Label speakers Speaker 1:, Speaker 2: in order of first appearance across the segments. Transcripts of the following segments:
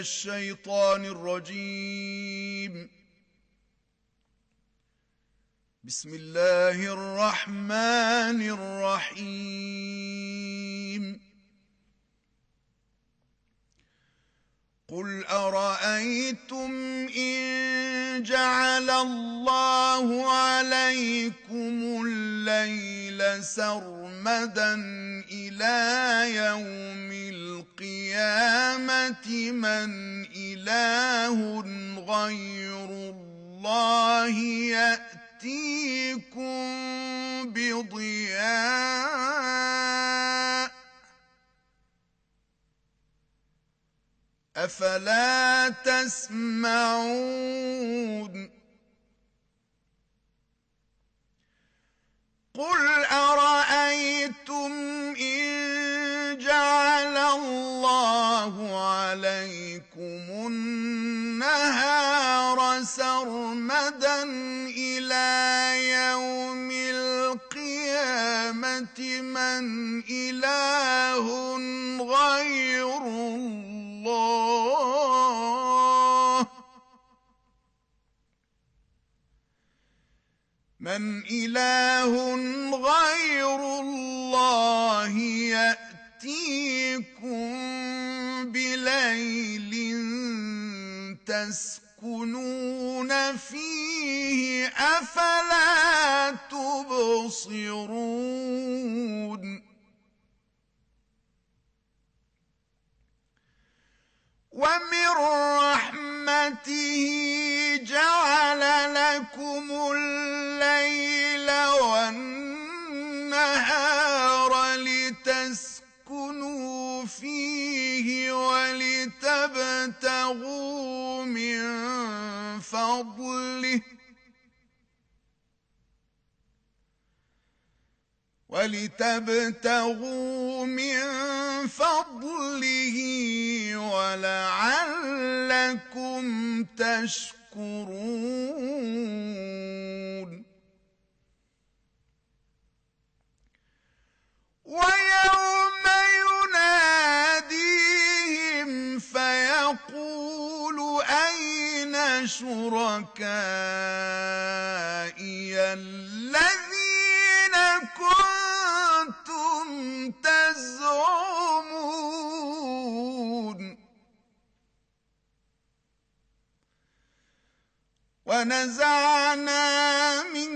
Speaker 1: الشيطان الرجيم. بسم الله الرحمن الرحيم. قل أرأيتم إن جعل الله عليكم الليل سرمدا إلى يوم القيامة من إله غير الله يأتيكم بضياء أفلا تسمعون. قل أرأيتم إن جعل الله عليكم النهار سرمدا إلى يوم القيامة من إله غير الله يأتيكم بليل تسكنون فيه أفلا تبصرون. ومن رحمته جعل لكم الليل والنهار لتسكنوا فيه ولتبتغوا من فضله ولعلكم تشكرون. ويوم يناديهم فيقول أين شركائي الذين كنتم تزعمون. ونزعنا من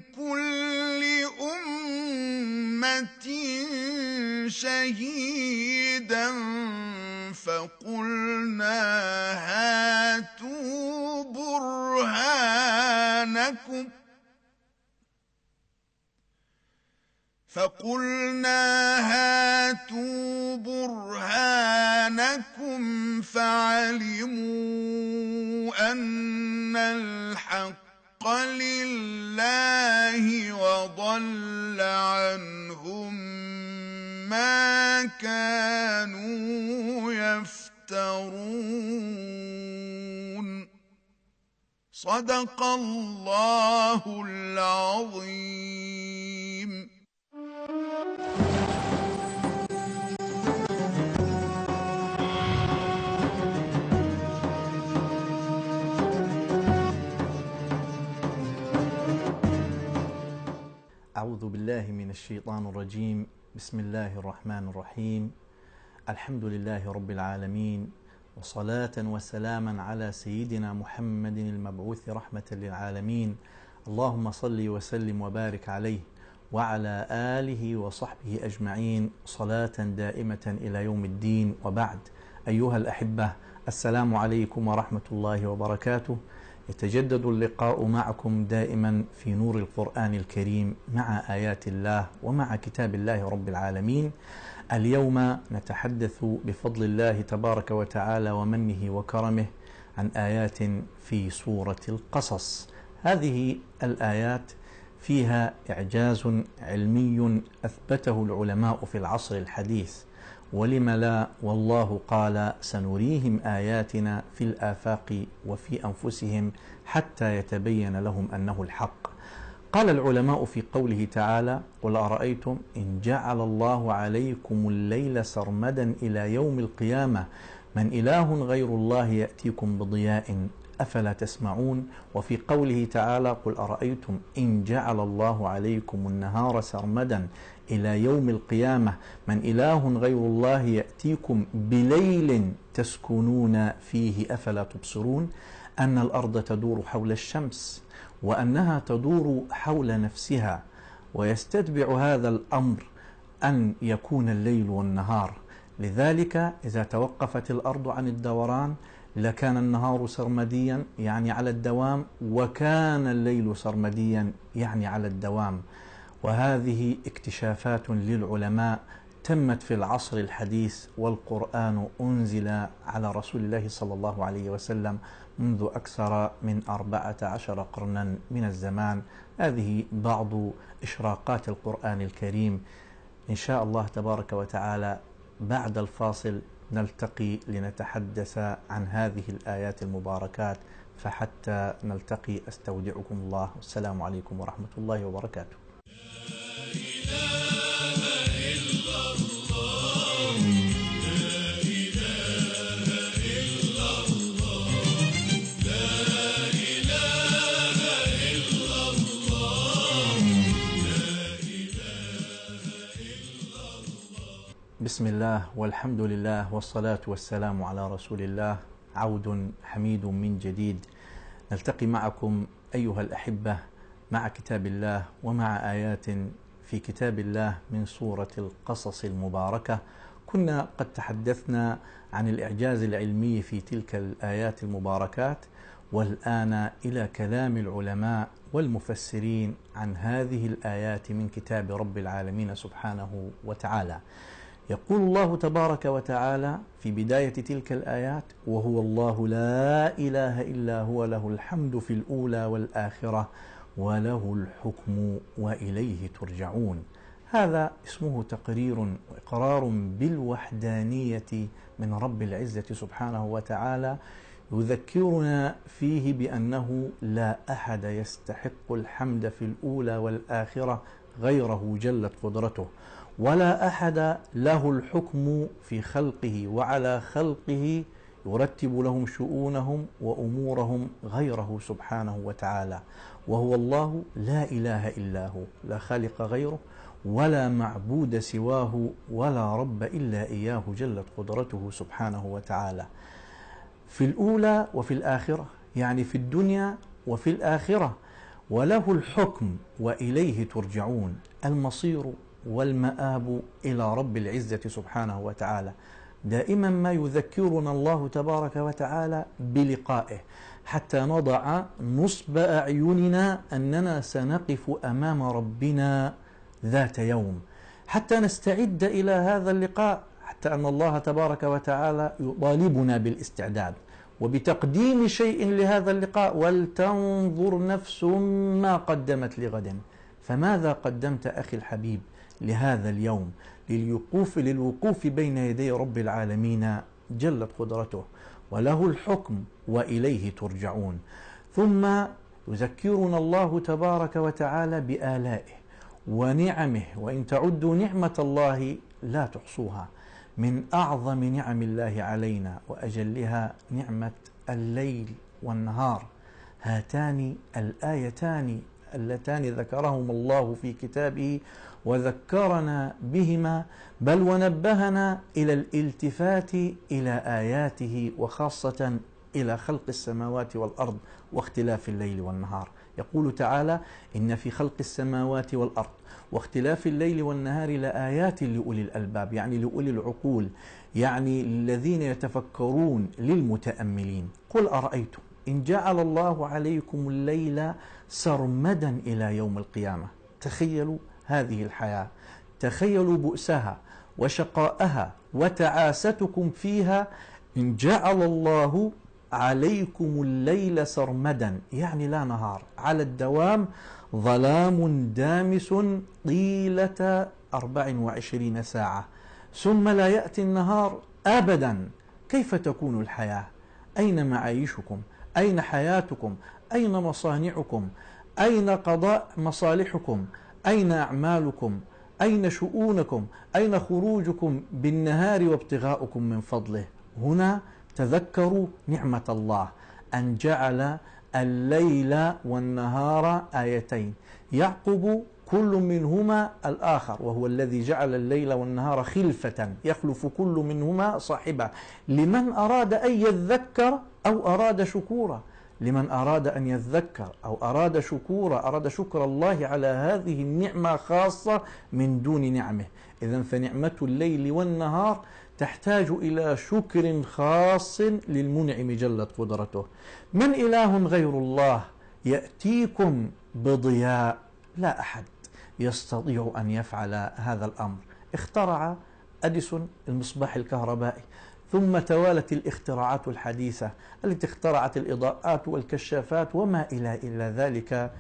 Speaker 1: كل أمة شهيدا فقلنا هاتوا برهانكم فعلموا أن الحق لله وضل عنهم ما كانوا يفترون. صدق الله العظيم.
Speaker 2: أعوذ بالله من الشيطان الرجيم. بسم الله الرحمن الرحيم. الحمد لله رب العالمين، وصلاة وسلاما على سيدنا محمد المبعوث رحمة للعالمين. اللهم صل وسلم وبارك عليه وعلى آله وصحبه أجمعين صلاة دائمة إلى يوم الدين. وبعد، أيها الأحبة، السلام عليكم ورحمة الله وبركاته. يتجدد اللقاء معكم دائما في نور القرآن الكريم مع آيات الله ومع كتاب الله رب العالمين. اليوم نتحدث بفضل الله تبارك وتعالى ومنه وكرمه عن آيات في سورة القصص. هذه الآيات فيها إعجاز علمي أثبته العلماء في العصر الحديث، ولم لا، والله قال سنريهم آياتنا في الآفاق وفي أنفسهم حتى يتبين لهم أنه الحق. قال العلماء في قوله تعالى: قل أرأيتم إن جعل الله عليكم الليل سرمدا إلى يوم القيامة من إله غير الله يأتيكم بضياء أفلا تسمعون. وفي قوله تعالى قل أرأيتم إن جعل الله عليكم النهار سرمدا إلى يوم القيامة من إله غير الله يأتيكم بليل تسكنون فيه أفلا تبصرون. أن الأرض تدور حول الشمس وأنها تدور حول نفسها، ويستتبع هذا الأمر أن يكون الليل والنهار. لذلك إذا توقفت الأرض عن الدوران لكان النهار سرمديا يعني على الدوام، وكان الليل سرمديا يعني على الدوام. وهذه اكتشافات للعلماء تمت في العصر الحديث، والقرآن أنزل على رسول الله صلى الله عليه وسلم منذ أكثر من 14 قرنا من الزمان. هذه بعض إشراقات القرآن الكريم. إن شاء الله تبارك وتعالى بعد الفاصل نلتقي لنتحدث عن هذه الآيات المباركات، فحتى نلتقي أستودعكم الله، والسلام عليكم ورحمة الله وبركاته. بسم الله والحمد لله والصلاة والسلام على رسول الله. عود حميد من جديد، نلتقي معكم أيها الأحبة مع كتاب الله ومع آيات في كتاب الله من سورة القصص المباركة. كنا قد تحدثنا عن الإعجاز العلمي في تلك الآيات المباركات، والآن إلى كلام العلماء والمفسرين عن هذه الآيات من كتاب رب العالمين سبحانه وتعالى. يقول الله تبارك وتعالى في بداية تلك الآيات: وهو الله لا إله إلا هو له الحمد في الأولى والآخرة وله الحكم وإليه ترجعون. هذا اسمه تقرير وإقرار بالوحدانية من رب العزة سبحانه وتعالى، يذكرنا فيه بأنه لا أحد يستحق الحمد في الأولى والآخرة غيره جلت قدرته، ولا أحد له الحكم في خلقه وعلى خلقه يرتب لهم شؤونهم وأمورهم غيره سبحانه وتعالى. وهو الله لا إله إلا هو، لا خالق غيره ولا معبود سواه ولا رب إلا إياه جلت قدرته سبحانه وتعالى، في الأولى وفي الآخرة، يعني في الدنيا وفي الآخرة. وله الحكم وإليه ترجعون، المصير والمآب إلى رب العزة سبحانه وتعالى. دائما ما يذكرنا الله تبارك وتعالى بلقائه حتى نضع نصب أعيننا أننا سنقف أمام ربنا ذات يوم، حتى نستعد إلى هذا اللقاء، حتى أن الله تبارك وتعالى يطالبنا بالاستعداد وبتقديم شيء لهذا اللقاء. ولتنظر نفس ما قدمت لغد. فماذا قدمت أخي الحبيب لهذا اليوم، للوقوف بين يدي رب العالمين جلت قدرته؟ وله الحكم وإليه ترجعون. ثم يذكرنا الله تبارك وتعالى بآلائه ونعمه، وإن تعدوا نعمة الله لا تحصوها. من أعظم نعم الله علينا وأجلها نعمة الليل والنهار، هاتان الآيتان اللتان ذكرهما الله في كتابه وذكرنا بهما، بل ونبهنا إلى الالتفات إلى آياته، وخاصة إلى خلق السماوات والأرض واختلاف الليل والنهار. يقول تعالى: إن في خلق السماوات والأرض واختلاف الليل والنهار لآيات لأولي الألباب، يعني لأولي العقول، يعني الذين يتفكرون، للمتأملين. قل أرأيتم إن جعل الله عليكم الليل سرمدا إلى يوم القيامة. تخيلوا هذه الحياة، تخيلوا بؤسها وشقاءها وتعاستكم فيها. إن جعل الله عليكم الليل سرمدا يعني لا نهار، على الدوام، ظلام دامس طيلة 24 ساعة، ثم لا يأتي النهار أبدا. كيف تكون الحياة؟ أين معايشكم؟ أين حياتكم؟ أين مصانعكم؟ أين قضاء مصالحكم؟ أين أعمالكم؟ أين شؤونكم؟ أين خروجكم بالنهار وابتغاؤكم من فضله؟ هنا تذكروا نعمة الله أن جعل الليل والنهار آيتين يعقب كل منهما الآخر، وهو الذي جعل الليل والنهار خلفة يخلف كل منهما صاحبه لمن أراد أن يذكر أو أراد شكورا. لمن أراد أن يذكر أو أراد شكورا، أراد شكر الله على هذه النعمة خاصة من دون نعمه. إذن فنعمة الليل والنهار تحتاج إلى شكر خاص للمنعم جلت قدرته. من إله غير الله يأتيكم بضياء؟ لا أحد يستطيع أن يفعل هذا الأمر. اخترع أديسون المصباح الكهربائي، ثم توالت الاختراعات الحديثة التي اخترعت الإضاءات والكشافات وما إلى ذلك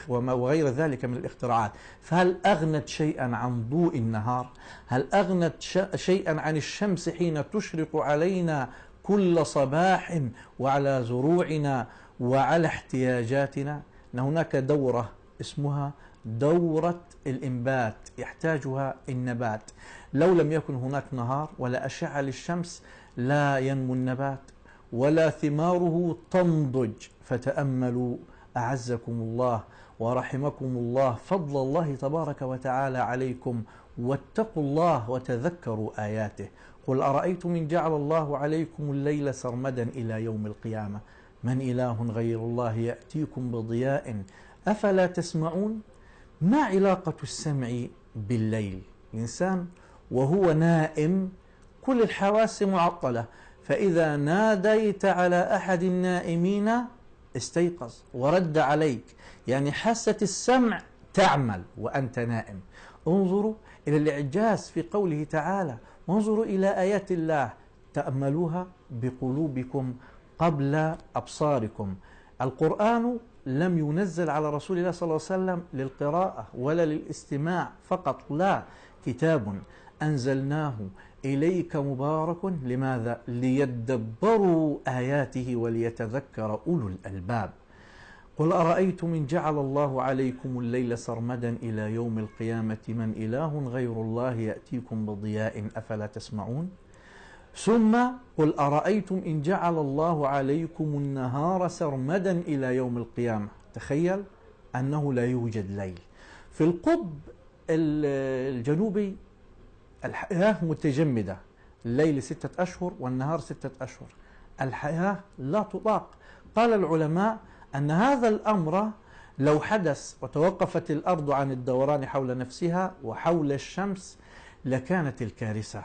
Speaker 2: وغير ذلك من الاختراعات. فهل أغنت شيئا عن ضوء النهار؟ هل أغنت شيئا عن الشمس حين تشرق علينا كل صباح وعلى زروعنا وعلى احتياجاتنا؟ إن هناك دورة اسمها دورة الإنبات يحتاجها النبات. لو لم يكن هناك نهار ولا أشعة للشمس لا ينمو النبات ولا ثماره تنضج. فتأملوا أعزكم الله ورحمكم الله فضل الله تبارك وتعالى عليكم، واتقوا الله وتذكروا آياته. قل أرأيتم إن جعل الله عليكم الليل سرمدا إلى يوم القيامة من إله غير الله يأتيكم بضياء أفلا تسمعون؟ ما علاقة السمع بالليل؟ الإنسان وهو نائم كل الحواس معطلة، فإذا ناديت على أحد النائمين استيقظ ورد عليك، يعني حاسة السمع تعمل وأنت نائم. انظروا إلى الإعجاز في قوله تعالى، وانظروا إلى آيات الله تأملوها بقلوبكم قبل أبصاركم. القرآن لم ينزل على رسول الله صلى الله عليه وسلم للقراءة ولا للاستماع فقط، لا، كتاب أنزلناه إليك مبارك. لماذا؟ ليدبروا آياته وليتذكر أولو الألباب. قل أرأيتم إن جعل الله عليكم الليل سرمدا إلى يوم القيامة من إله غير الله يأتيكم بضياء أفلا تسمعون؟ ثم قل أرأيتم إن جعل الله عليكم النهار سرمدا إلى يوم القيامة. تخيل أنه لا يوجد ليل. في القطب الجنوبي الحياة متجمدة، الليل 6 أشهر والنهار 6 أشهر، الحياة لا تطاق. قال العلماء أن هذا الأمر لو حدث وتوقفت الأرض عن الدوران حول نفسها وحول الشمس لكانت الكارثة،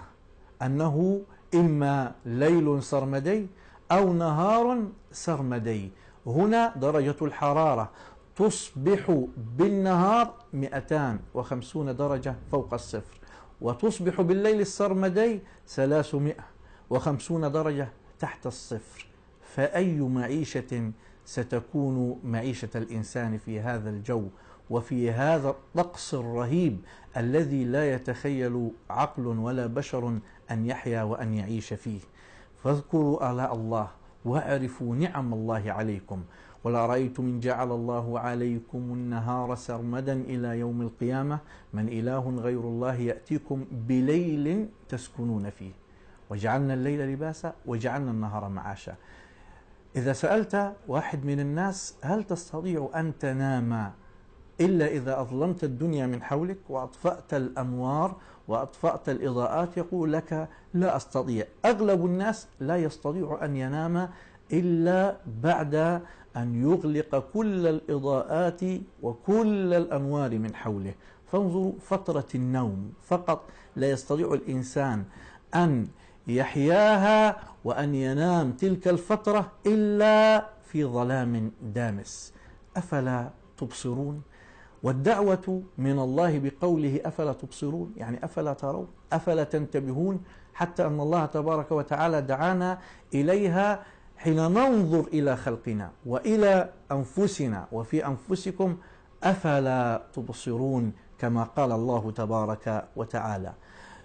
Speaker 2: أنه إما ليل سرمدي أو نهار سرمدي. هنا درجة الحرارة تصبح بالنهار 250 درجة فوق الصفر، وتصبح بالليل السرمدي 350 درجة تحت الصفر. فأي معيشة ستكون معيشة الإنسان في هذا الجو وفي هذا الطقس الرهيب الذي لا يتخيل عقل ولا بشر أن يحيا وأن يعيش فيه؟ فاذكروا آلاء الله واعرفوا نعم الله عليكم. قل أرأيتم إن جعل الله عليكم النهار سرمدا إلى يوم القيامة من إله غير الله يأتيكم بليل تسكنون فيه وجعلنا الليل لباسا وجعلنا النهار معاشا. إذا سألت واحد من الناس هل تستطيع أن تنام إلا إذا أظلمت الدنيا من حولك وأطفأت الأنوار وأطفأت الإضاءات، يقول لك لا أستطيع. أغلب الناس لا يستطيع أن ينام إلا بعد أن يغلق كل الإضاءات وكل الأنوار من حوله. فانظروا فترة النوم فقط لا يستطيع الإنسان أن يحياها وأن ينام تلك الفترة إلا في ظلام دامس. أفلا تبصرون؟ والدعوة من الله بقوله أفلا تبصرون يعني أفلا ترون، أفلا تنتبهون، حتى أن الله تبارك وتعالى دعانا إليها حين ننظر إلى خلقنا وإلى أنفسنا وفي أنفسكم أفلا تبصرون كما قال الله تبارك وتعالى.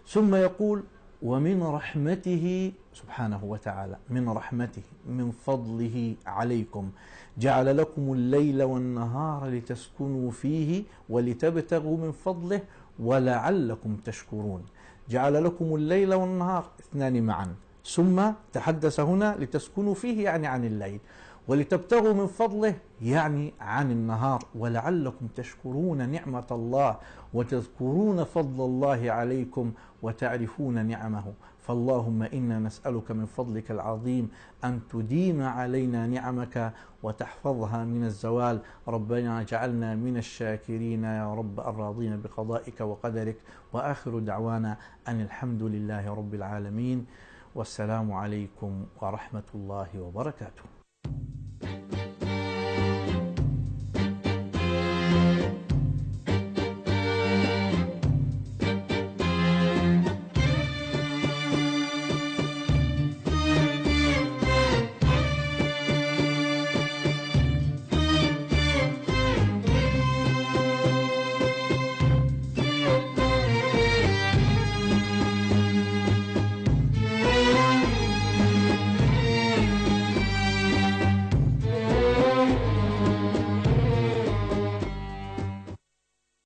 Speaker 2: ثم يقول ومن رحمته سبحانه وتعالى، من رحمته من فضله عليكم جعل لكم الليل والنهار لتسكنوا فيه ولتبتغوا من فضله ولعلكم تشكرون. جعل لكم الليل والنهار اثنان معا، ثم تحدث هنا لتسكنوا فيه يعني عن الليل، ولتبتغوا من فضله يعني عن النهار، ولعلكم تشكرون نعمة الله وتذكرون فضل الله عليكم وتعرفون نعمه. فاللهم إنا نسألك من فضلك العظيم أن تديم علينا نعمك وتحفظها من الزوال. ربنا اجعلنا من الشاكرين يا رب الراضين بقضائك وقدرك. وآخر دعوانا أن الحمد لله رب العالمين، والسلام عليكم ورحمة الله وبركاته.